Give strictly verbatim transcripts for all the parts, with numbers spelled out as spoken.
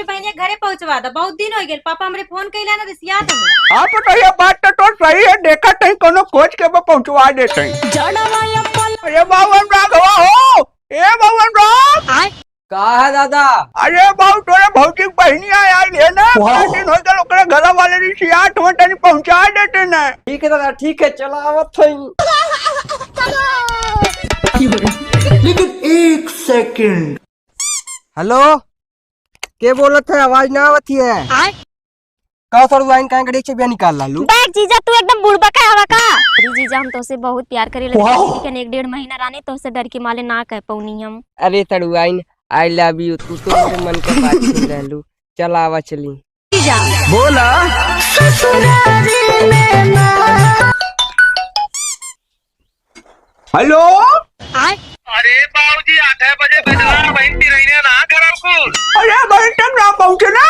बहिनिया घरे पहुँचवा द, बहुत दिन होइ गेल, पापा हमरे फोन कइला ना, रिसियात हूँ। हाँ, तो, तो ये बात तो, तो सही है, देखत ही कोनो खोज के वो पहुँचवा देत ही। अरे बाबू अनुराग हो, ए बाबू अनुराग। आय। का है दादा? अरे बाबू, तोरे भौजी के बहिनिया आइल है ना, वाह। बड़ा दिन होइ गेल, ओकरे घरा वाले रिसियात हो, तनी पहुँचा देते ना। ठीक है दादा, ठीक है, चला आवत हई। लेकिन एक सेकंड। हेलो, के बोलत है? आवाज ना आवत है। आय। का सड़ुआइन, काहे गड़ी से बिया निकाल लालू? देख जीजा, तू एकदम बुड़बक हवा का? अरे जीजा, हम तोसे बहुत प्यार करेला। वाह। लेकिन एक डेढ़ महीना रानी तोसे डर के मारे ना कह पौनी हम। अरे सड़ुआइन, I love you, तू तो मेरे मन के बात छीन रहलू। चल आवा चली। जीजा। बोला। ससुरारी में ना। हेलो। आय। अरे बाबूजी, आठ बजे बजला, बहिन तिरैने ना करल कुल। अरे बहिन, तब ना पहुँचे ना।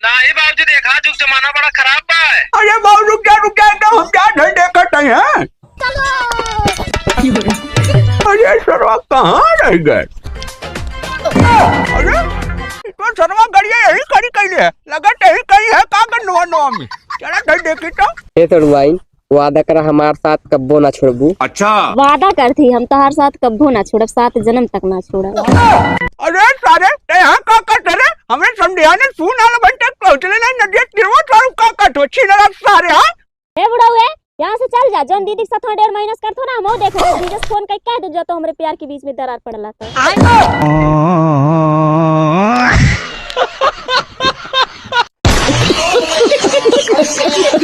नाही बाबूजी, देखा जुग जमाना बड़ा खराब बा। अरे बाबू, रुक जा, रुक जा, एकदम हम जा ढल देखत हई, हैं? अरे सरवा कहाँ रह गए? अरे, ई तो सरवा गड़िया यही खड़ी कइले है, लगत यही कहीं है का गन नवा नवा में। चला ढल देखी तो। ए सड़ुआइन, वादा करा हमार साथ कब्बो ना छोड़बू। अच्छा। वादा करत ही हम तोहार साथ कब्बो ना छोड़ब, सात जन्म तक ना छोड़ब। अरे सारे, ते यहाँ का करत रे? हमें समझिया ने सुन आल बन तक पहुँचले ना नदिया तिरवा चारू का करत हो, छीन रहा सारे, हाँ? ए बुढ़ऊ ए, यहाँ से चल जा, जौन दीदी के साथ डेढ़ महीना से करत हो ना, हम देखो, दीदी से फोन कइ कह दे जो तो हमरे प्यार के बीच में दरार पड़ला तो।